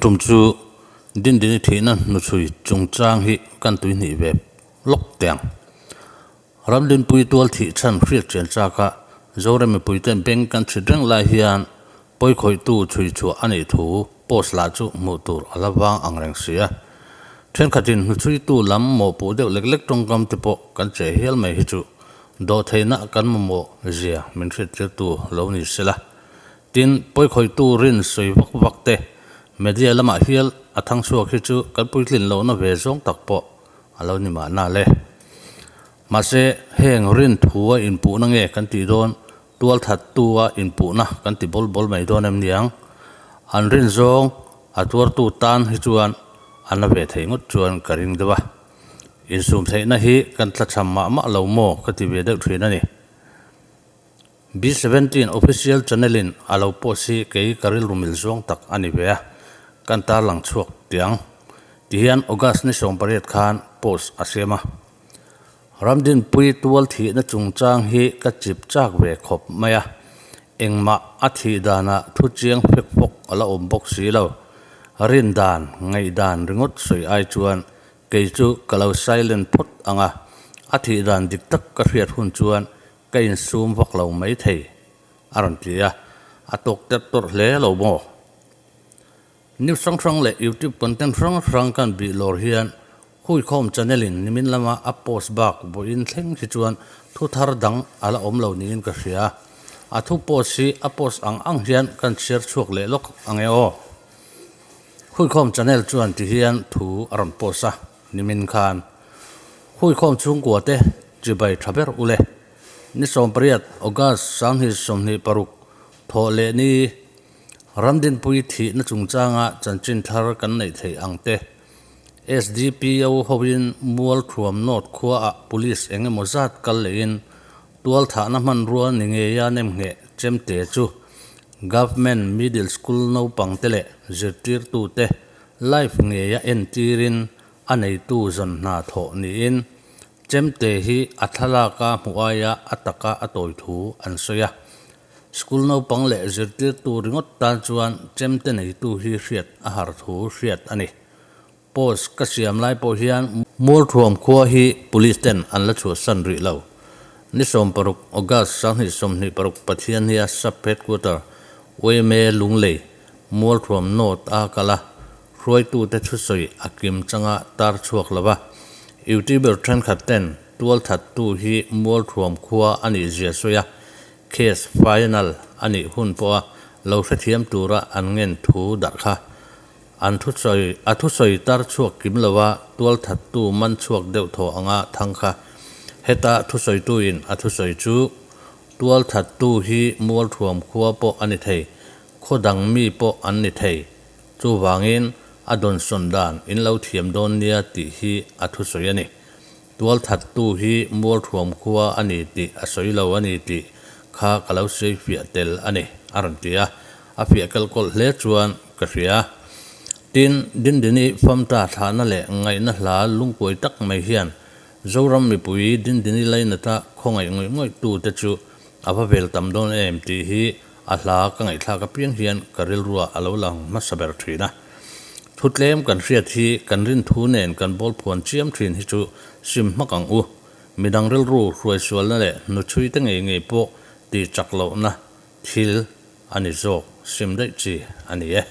tum chu Dindini thihna hnuchhui chungchang hi kan tuihnih ve lawk teh ang. Ramdinpui tual thih chhan hriat chian chak a, Zoram mipuiten beng kan chhit reng lai hian pawikhawihtu chhui chhuah a nih thu post lah chu hmuh tur a la vang ang reng si a. Thenkhatin hnuchhuitu lam mawhpuh deuh lek lek tawngkam te pawh kan cheh hial mai hi chu dawhtheihna kan mamawh zia min hriattirtu lo ni sela. Tin, pawikhawihtu rin sawi vak vak te media lamah hial a thang chhuak hi chu kan puitlin lohna ve zawng tak pawh a lo ni mahna le. Mahse, heng rin thua inpuhna nge kan tih dawn, tualthattua inpuhna kan ti bawl bawl mai dawn em niang? An rin zawng a tuartu tan hi chuan a na ve thei ngawt chuan ka ring deuh a. Insum theihna hi kan tlachham mah mah lo maw ka ti ve deuh thin a ni. B17 Official Channel in a lo post hi kei ka rilru mil zawng tak a ni ve a, kan tarlang chhuak tiang. Tihian August ni 18 khan post a siam a. Ramdinpui tual thihna chungchang hi ka chip chak ve khawp mai a, engmah a thih danah thu chiang fek fawk a la awm bawk si lo. Rin dan, ngaihdan ringawt sawi ai chuan kei chu ka lo silent phawt ang a, a thih dan dik tak ka hriat hun chuan Ka insum vak lo mai thei, a rawn ti a, a tawk terh tawrh hle lo maw? News hrang hrang leh YouTube content hrang hrang kan bih lawr hian Huikhawm channel in nimin lama a post bak vawiin thleng hi chuan thu thar dang a la awm lo niin ka hria. A thu post hi a post ang ang hian kan chhiar chhuak leh lawk ang e aw. Huikhawm channel chuan ti hian thu a rawn post a. Nimin khan Huikhawm chhungkua te chibai tha ber ule. Ni 18 August 2026 thawh leh ni Ramdinpui thihna chungchanga chanchin thar kan neih theih ang te SDPO hoin Mualthuam North khuaah Police eng emaw zat kal lehin tualthahna hmanrua ni ngeia nemngheh chemte chu Government Middle School naupangte leh zirtirtute Live ngeia entirin a neitu zawn hna thawh niin chemte hi a thlalaka hmuh aia a taka a tawi thu an sawi a. School naupang leh zirtirtu ringawt tan chuan chemte neitu hi hriat a har thu hriat a ni. Post ka siam lai pawh hian Mualthuam khua hi Police ten an la chhuahsan rih lo. Ni 16 August 2026 Pathiannia Sub Headquarter yma Lunglei Mualthuam North a kal a, hruaitute thusawi a kim changa tar chhuak lo va. Youtuber thenkhat ten tualthattu hi Mualthuam khua a nih zia sawi a, case final a nih hun pawha lo hrethiam tura an ngen thu darh kha. An thusawi a thusawi tar chhuak kim lo a, tualthattu man chhuak deuh thaw anga thang kha. Heta thusawituin a thusawi chu tualthattu hi Mualthuam khua pawh a ni thei, Khaw dang mi pawh an ni thei. Chuvangin a dawnsawn dan in lo thiam dawn nia tih hi a thusawi a ni. Tualthattu hi Mualthuam khua a ni tih a sawi lo a ni tih kha ka lo sawi fiah tel a ni, a rawn ti a. A fiah kelkawlh hle chuan ka hria. Tin, Dindini famta thlahna leh ngaihna hla lungkuai tak mai hian Zoram mipui Dindini lainata khawngaih ngawih ngawih tute chu a va vel tam dawn em tih hi A hla ka ngaihthlak apiang hian ka rilruah a lo lang hmasa ber thin a. Thu tlem kan hriat hi kan rin thu nen kan bawl phuan chiam thin hi chu sim hmak ang u. Midang rilru hruaisualna leh hnuchhui te ngei ngei pawh tih chak lohna thil a ni zawk sim daih chi a ni e.